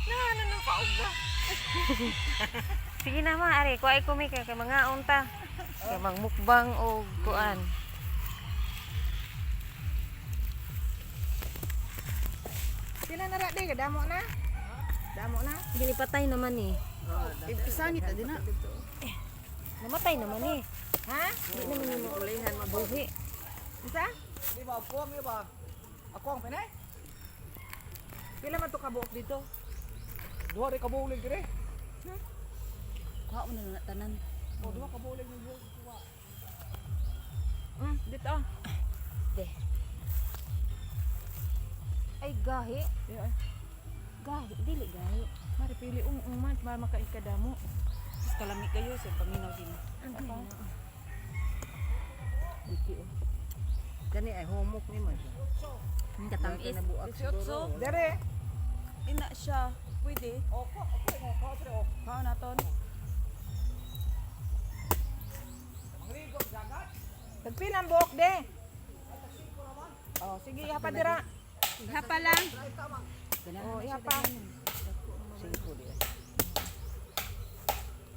Na, ano nang pauga? Sige na ma, ari, kuay ko mi kay kay mga unta. Kay magmukbang og kuan. Sila na ra di, damo na. Damo na. Ginipatay naman eh. Ipisangit na din na. Namatay naman eh. Ha? Hindi naman yung Kulihan mabuhi. Isa? Di ba ako ang iba? Ako ang pinay? Pila man to kabuok dito? Duha rin kabulig dire. Kuha mo na na tanan. O duha kabulig ng buhok kuha. Dito. De. Ay gahi. Di ay. Gahi, dili gahi. Mari pili ung man para makaikadamo. Sus kalami kayo sa paminaw din. Diki oh. Gani ay humok ni mo siya. Ang katamis. 18. Dere. Ina siya. Pwede. O ko ako mo ko dire o. Kuha na ton. Mangligo dagat. Tagpila ang buok de. Oh, sige, ihapa dira. Hapa lang. Oh, ihapa.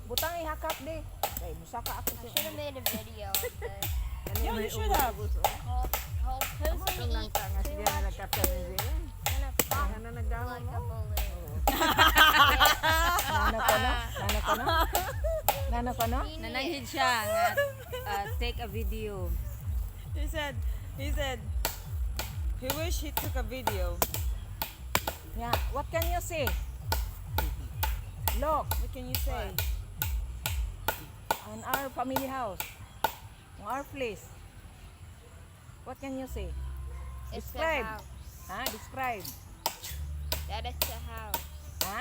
Butang ihakap de. Kay musaka ako I sa should have made a video of this. Yeah, you should have. Called Person Eats Too Much Food and a Pop Like a Balloon. Nana ko no? Nana ko no? Nana ko no? Nananghid siya nga take a video. He said, he wish he took a video. Yeah, what can you say? Look, What can you say? On our family house, on our place. What can you say? It's a Describe. house. Ha? Describe. That is a house. Ha?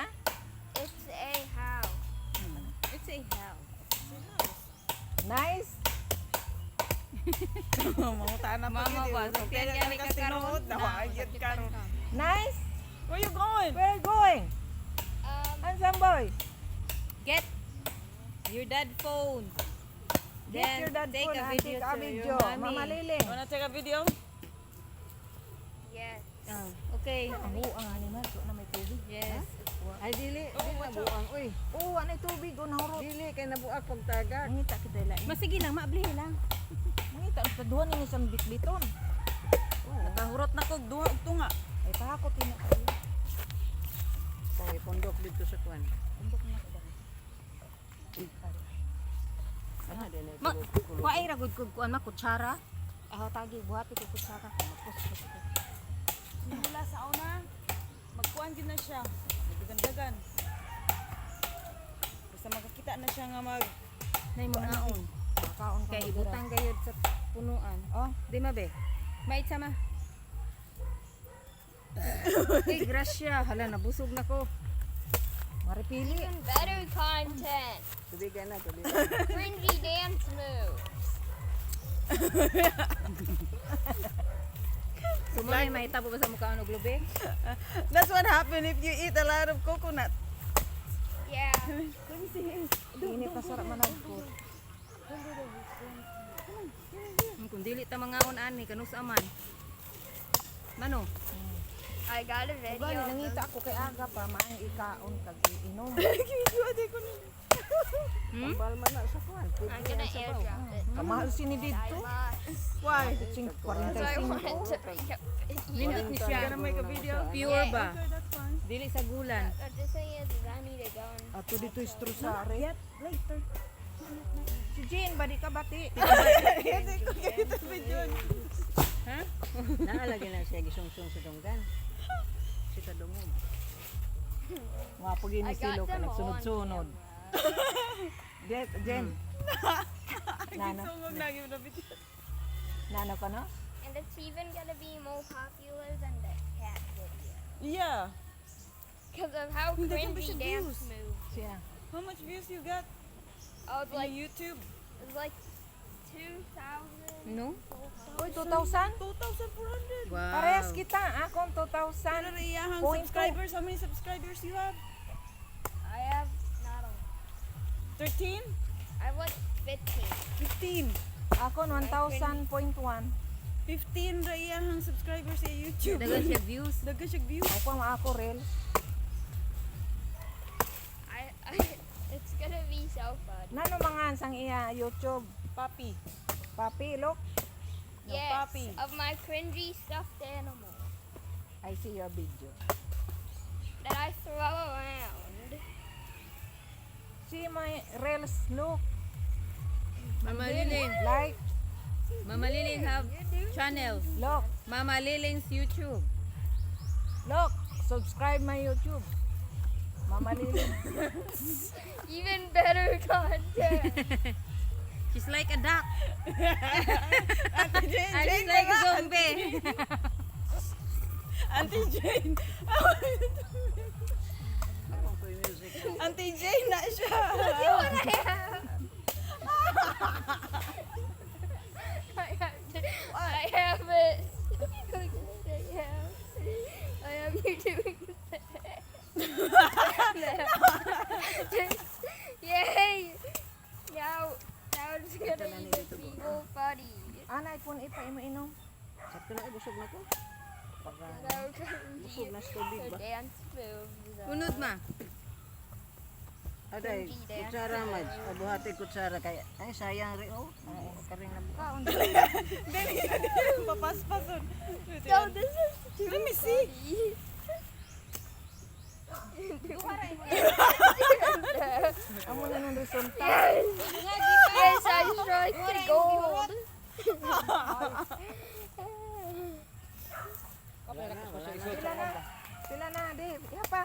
It's a house. It's a house. Nice? Mangutaan na Mama ba? So, kaya niya may kakaroon. Nawagyat karon. Nice? Where you going? Where are you going? Handsome boy. Get your dad phone. Get Then your dad take phone a and video take a to video. your mommy. Mama Liling. Wanna take a video? Yes. Ah, okay. Ang buang animal. So, na may tubig. Yes. Ay dili, dili nabuang uy. Oo, oh, anay tubig. Oh, nahurot. Dili kay nabuak pagtagak. Mangita kita ilain. Masige lang, maabli lang. Mangita. Ang taduhan ninyo sa bitbiton. Nakahurot na kog duha og tunga. Ay, pahakot yun na kayo. Kay pondok dito sa kuan. Tumbok na ko dali. Ah, dili. Ma, kuay ra gud kog kuan ma kutsara. Aho tagi buhati ko kutsara. Magpos ko ko. Mula sa una, magkuan gid na siya. Nagdagan-dagan. Basta makakita na siya nga mag Nay mga on. Makaon ka Kay magdira. ibutang gayud sa punuan. Oh, Di ma be. Mait sama. Ay, grasya. Hala, nabusog na ko. Maripili. Even better content. Tubigan na, tubigan. Cringy dance moves. So, mo na mahitabo ba sa mukha og lubi? That's what happened if you eat a lot of coconut. Yeah. Init na sarap managpo. Kung dili ta mangaon ani kanus aman. Mano? I got a video. Gani, Of them. nangita ako kay aga pa, maang ikaon kag iinom. Tambal man na sa kuan. I'm gonna airdrop it. Kamahal sini I dito. lost. Why? Sing So I 45. wanted to make a video. Nindot ni siya. Gonna make a video? Pure ba? Okay, that's fine. Dili sa gulan. But the thing is I need to go and Ato dito istrusare. Yet later. Si Jean, badi ka bati. Hindi ko kita video. Ha? Naalagi na siya gisungsung sa dunggan. Si Tadungog. Mga pugini I got silo ka them all on nagsunod-sunod. camera. Jen. Nana, Gisungog na gyud na video. nana ka na? And it's even gonna be more popular than the cat video. Yeah. Because of how Hindi ka ba cringy siya dance views? moves. Siya. How much views you got I was in like, YouTube? it was like 2,000. No? Uy, 2,000? 2,400. Wow. Parehas kita. Akong 2,000. Pero iyahang Point two. subscribers, how many subscribers you have? I have not a 13? I have like 15. 15. Akon 1,000.1. 15 ra iyahang subscribers sa YouTube. Dagan siya views. Dagan siya views. Ako ang ako reels. be so funny. Nano mga sang iya YouTube? Papi. Papi, look. No, Yes, papi. of my cringy stuffed animal I see your video. that I throw around. See my reels, look. Mama Liling. Like, Mama Liling have channel. Look. Mama Liling's YouTube. Look. Subscribe my YouTube. Mama Liling. Even better content. She's like a duck. Auntie Jane, And Jane she's like a pala. zombie. Auntie Jane. Auntie Jane na siya. What I have. I have it. Look what I have. I have you doing that. Yay! Now it's gonna even be more funny. Ana, iPhone ipa imo inom. Sakto na, busog na ko. Now Busog na sa tubig her ba? dance moves. Unod ma. Aday, kutsara maj. Abuhati kutsara kay ay sayang ri oh. Karing na Kaon. Dili, dili, papaspason. No, this is too Let me see. funny. Amo na nung resulta. Yes! Yes, I strike the gold. Sila na. Sila na, Dave. Iha pa.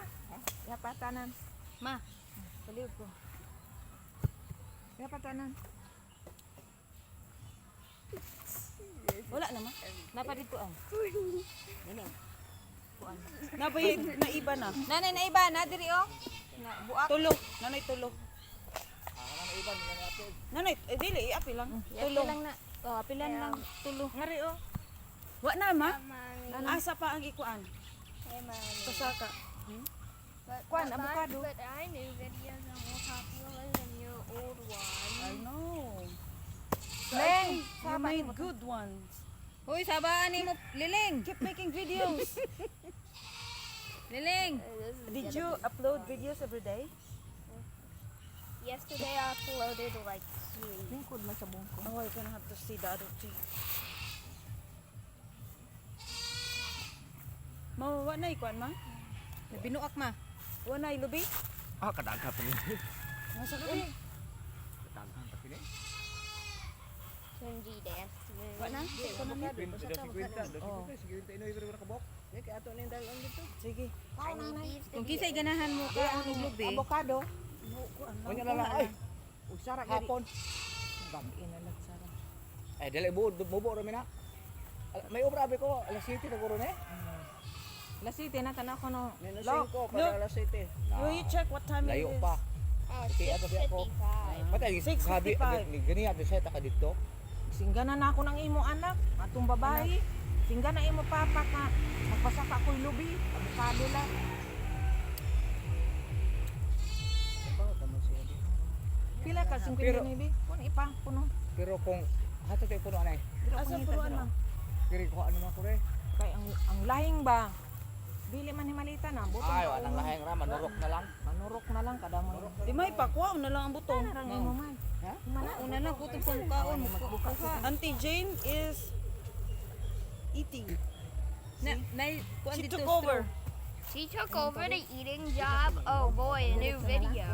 Iha pa, tanan. Ma. Baliw ko. Iha pa, tanan. Wala naman. Napa dito ang. Nabay, naiba na. Nanay na iba na diri oh. Na buak. Tulo. Nanay tulo. Nanay, eh, dili, iapi lang. Tulo. Lang na. Oh, pilan lang tulo. Ngari oh. Wa na, ma? Mommy. Asa pa ang ikuan? Hey, Mommy. Pasaka. But, Kwan, but avocado. but my new videos are more popular than your old I one. know. Leng. You made good ones. Hoy, sabaan nimo Liling. Keep making videos. Liling. This is Did gonna you be upload videos every day? Yesterday I uploaded like three. Lingkod man sa bungko. Oh, I'm gonna have to see the other two. Ma, wa na ikuan ma? Binuak ma. Wa na ilubi? Ah, kadaghan pa ni. Nasa lubi. Kadaghan pa ni. Cringy dance Wa moves. na? Ikaw na mi. Oh. 50, 50, inoy pero kabok. Di kay ato ning dalon dito. Sige. I need these to Kung be kinsay ganahan mo ka og lubi. Avocado. Unya na lang ay. Ug sara gari. Hapon. Gabi na lang sara. Ay dili buo bubo ra mi na. May obra abi ko alas 7 na guro ni. Lasite na tanaw ko no. Minus Look. 5 para alas 7. Will you check what time Layo it is? pa. Oh, Okay, ato siya ako. 6:55. Patay gabi 6:55. ni gani abi sa ta ka dito. Singga na na ako ng imo anak, atong babae. Singga na imo papa ka. Magpasaka ko'y lubi. Avocado lang. Pila ka 59? Kun ipa puno. Pero kung hato tayo puno anay. Asa puruan ma? Kiri ko ano man ko re. Kay ang lahing ba? Dili man himalita na butong. Ay, anang lahing ra manurok na lang. Manurok na lang kada mo. Di may pakuha na lang ang butong. Narang imo man. Ha? Humana. Una lang kutob sa mukaon magbuka. Auntie Jane is eating. Na nay kuan She dito. took over. She took over the eating job. Oh boy, a new video.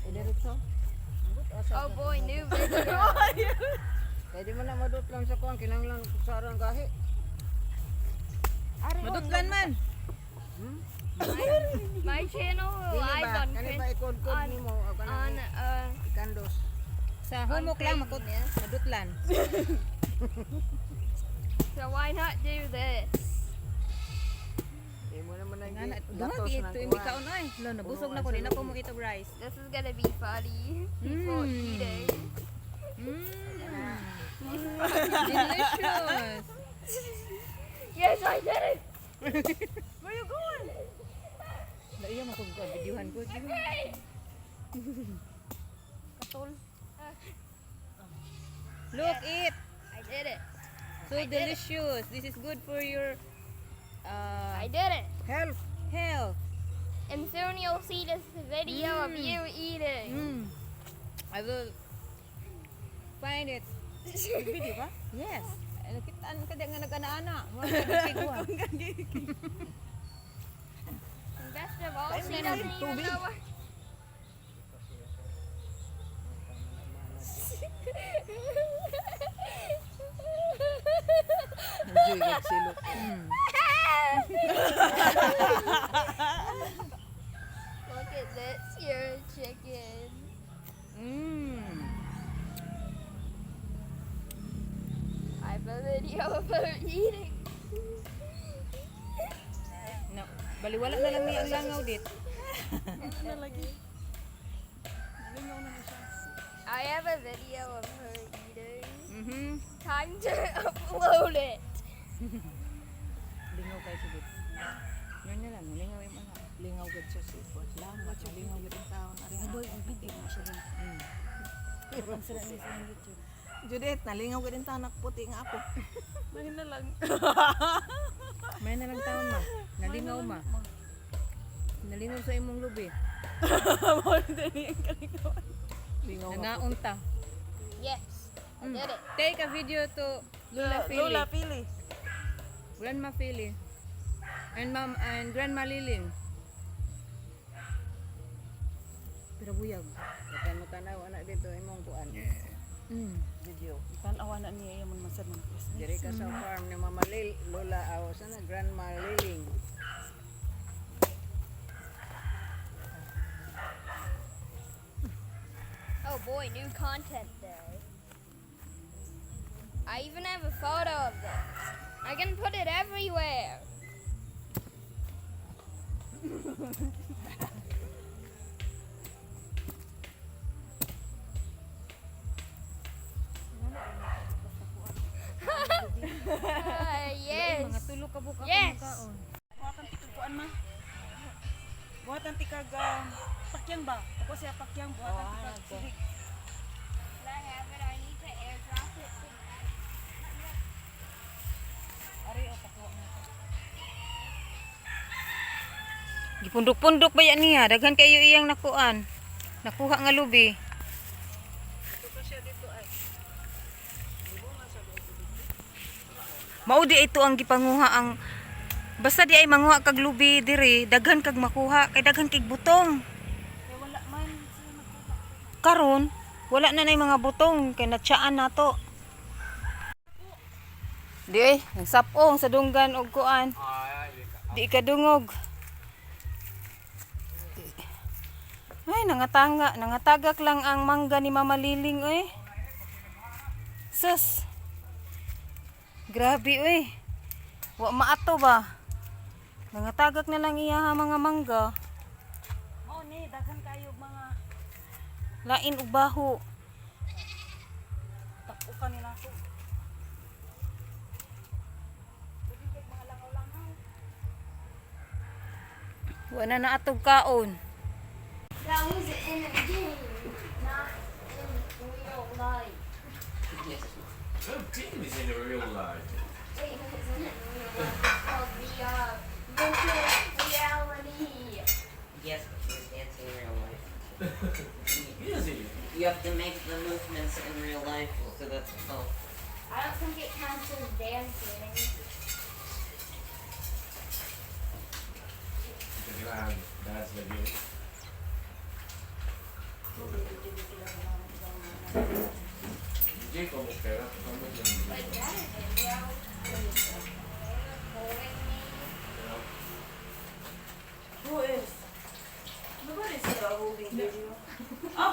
Diretso. Oh boy, new video. Kay di man na madutlan sa kuan kinahanglan kutsara ang gahi. Ari oh, Madutlan man. My channel Dili relies ba? on Kani ba ikod-kod nimo o on kanang ikandos. Sa humok lang makut madutlan. So why not do this? Imo naman ang Nga na gatos duha ng ito imi kuan. kaon ay. Lo nabusog na ko di na ko mo itog rice. This is gonna be funny. People eating. Delicious. Yes, I did it. Where you going? Daiya mo kog videohan ko. Katol. Look it. I did it. So delicious. This is good for your I did it. Help. health. And soon you'll see this video of you eating. I will find it. Video ba? Yes. Ay, nakitaan ka di nga nag-ana-ana. Wala ka nagsigwa. And best of all, she doesn't even know where. Enjoy gud silok. Look at this, you're a chicken. I have a video of her eating. No. Baliwala na lang niya ang langaw dit. Ano lagi? Lingaw na na siya. I have a video of her eating. Time to upload it. Lingaw kay si dit. Yun na lang, lingaw yung anak. Lingaw gud siya sipot. Lamat, lingaw gud ang taon. Ari Boy, ang video mo siya rin. Ang sila niya sa YouTube. Judith, nalingaw gud ang taon puti nga ako. Dahil na lang. May na lang taon ma. Nalingaw ma. Nalingaw sa imong lubi. Mao na din ang kalingawan. Lingaw nga. Nangaunta. Yes, I did it. Take a video to Lula Fili. Lola Pili. Grandma Fili. And mom and Grandma Liling. Pero buyag. Kaya mo tanaw anak dito imong kuan. Video. Tanawa na niya iya man masad ng Christmas. Diri ka sa farm ni Mama Lil, Lola aw sana Grandma Liling. Oh boy, new content day. I even have a photo of this. I can put it everywhere. Mga Yes. tulo ka buka Yes. kaon. Buhatan tikag kuan ma. Buhatan tikag pakyang ba? Ako siya pakyang buhatan tikag sihig. Can I have it? I need to airdrop it to Ari o pakuha na. Gipundok-pundok ba yan niya? Daghan kayo iyang nakuan. Nakuha nga lubi. Mao di ito ang gipanguha ang basta di ay manguha kag lubi diri, daghan kag makuha kay daghan kag butong. Kay wala man sila nagkuha. Karon wala na nay mga butong kay natsaan nato. Di ay, nagsapong sa dunggan og kuan. Di ka dungog. Ay, nangatanga, nangatagak lang ang mangga ni Mama Liling eh. Sus. Grabe eh. Wa maato ba? Nangatagak na lang iya ha, mga mangga. Mao ni daghan kayo mga Lain og baho. tapukan nila ko. Wa na naatog kaon. That was in a game, not in real life. No game is in the real life. Wait, it isn't in real life. It's called VR. Virtual reality. Yes, but she was dancing in real life. Easy. You have to make the movements in real life so that's oh. I don't think it counts as dancing. Glad that's the game. Jacob, okay, that's Like that video. Holding me. Who is? Nobody's holding video. Oh.